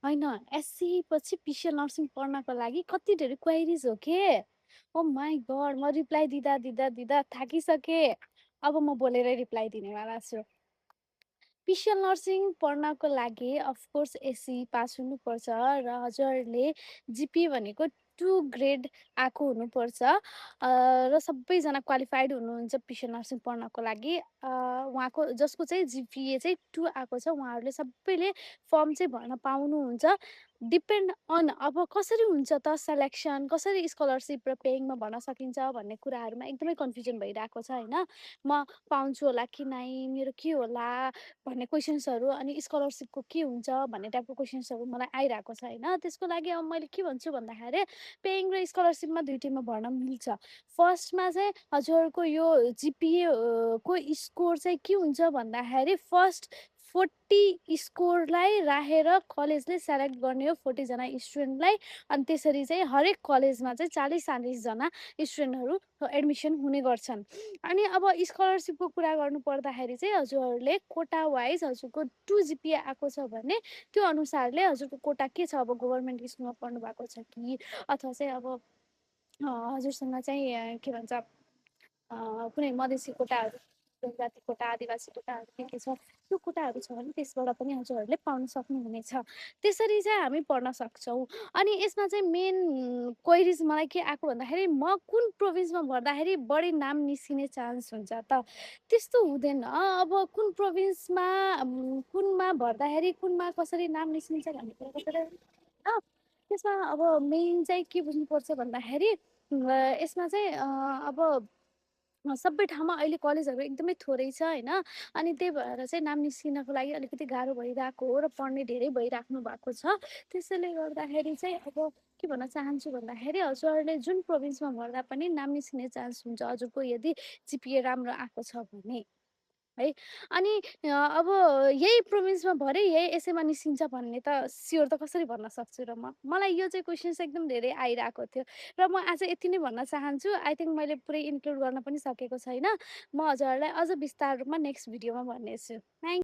होइन, एससी पछि PCL nursing पढ्नको लागि कति धेरै क्वेरिज हो के। ओ माई गड, म रिप्लाई दिँदा दिँदा दिँदा थाकिसकेँ। अब म बोलेरै रिप्लाई दिनेवाला छु। पिसिएल नर्सिङ पढ्नको लागि अफकोर्स एससी पास हुनुपर्छ र हजुरहरूले जिपिए भनेको 2 ग्रेड आएको हुनुपर्छ। र सबैजना क्वालिफाइड हुनुहुन्छ पिसिएल नर्सिङ पढ्नको लागि। उहाँको जसको चाहिँ जिपिए चाहिँ 2 आएको छ उहाँहरूले सबैले फर्म चाहिँ भर्न पाउनुहुन्छ। डिपेन्ड अन अब कसरी हुन्छ त सेलेक्सन, कसरी स्कलरसिप र पेइङमा भर्न सकिन्छ भन्ने कुराहरूमा एकदमै कन्फ्युजन भइरहेको छ होइन। म पाउँछु होला कि नै, मेरो के होला भन्ने क्वेसन्सहरू, अनि स्कलरसिपको के हुन्छ भन्ने टाइपको क्वेसन्सहरू मलाई आइरहेको छ होइन। त्यसको लागि अब मैले के भन्छु भन्दाखेरि पेइङ र स्कलरसिपमा दुइटैमा भर्न मिल्छ। फर्स्टमा चाहिँ हजुरहरूको यो जिपिए को स्कोर चाहिँ के हुन्छ भन्दाखेरि फर्स्ट 40 स्कोरलाई राखेर कलेजले सेलेक्ट गर्ने हो 40 जना स्टुडेन्टलाई। अनि त्यसरी चाहिँ हरेक कलेजमा चाहिँ 40 जना स्टुडेन्टहरू एडमिसन हुने गर्छन्। अनि अब स्कलरसिपको कुरा गर्नु पर्दाखेरि चाहिँ हजुरहरूले कोटा वाइज हजुरको 2 जिपिए आएको छ भने त्यो अनुसारले हजुरको कोटा के छ, अब गभर्मेन्ट स्कुलमा पढ्नु भएको छ कि अथवा चाहिँ अब हजुरसँग चाहिँ के भन्छ कुनै मधेसी कोटाहरू, जनजाति कोटा, आदिवासी कोटाहरू के छ त्यो कोटाहरू छ भने त्यसबाट पनि हजुरहरूले पाउन सक्नुहुनेछ। त्यसरी चाहिँ हामी पढ्न सक्छौँ। अनि यसमा चाहिँ मेन क्वेरिज मलाई के आएको भन्दाखेरि म कुन प्रोभिन्समा भर्दाखेरि बढी नाम निस्किने चान्स हुन्छ त? त्यस्तो हुँदैन। अब कुन प्रोभिन्समा कुनमा भर्दाखेरि कुनमा कसरी नाम निस्किन्छ भन्ने कुरा कसरी होइन। त्यसमा अब मेन चाहिँ के बुझ्नुपर्छ भन्दाखेरि यसमा चाहिँ अब सबै ठाउँमा अहिले कलेजहरू एकदमै थोरै छ होइन। अनि त्यही भएर चाहिँ नाम निस्किनको लागि अलिकति गाह्रो भइरहेको हो र पढ्ने धेरै भइराख्नु भएको छ। त्यसैले गर्दाखेरि चाहिँ अब के भन्न चाहन्छु भन्दाखेरि हजुरहरूले जुन प्रोभिन्समा भर्दा पनि नाम निस्किने चान्स हुन्छ हजुरको यदि जिपिए राम्रो आएको छ भने है। अनि अब यही प्रोभिन्समा भरे यही एसएमा निस्किन्छ भन्ने त स्योर त कसरी भन्न सक्छु र मलाई यो चाहिँ क्वेसन्स एकदम धेरै आइरहेको थियो र म आज यति नै भन्न चाहन्छु। आई थिङ्क मैले पुरै इन्क्लुड गर्न पनि सकेको छैन। म हजुरहरूलाई अझ विस्तार रूपमा नेक्स्ट भिडियोमा भन्नेछु। थ्याङ्क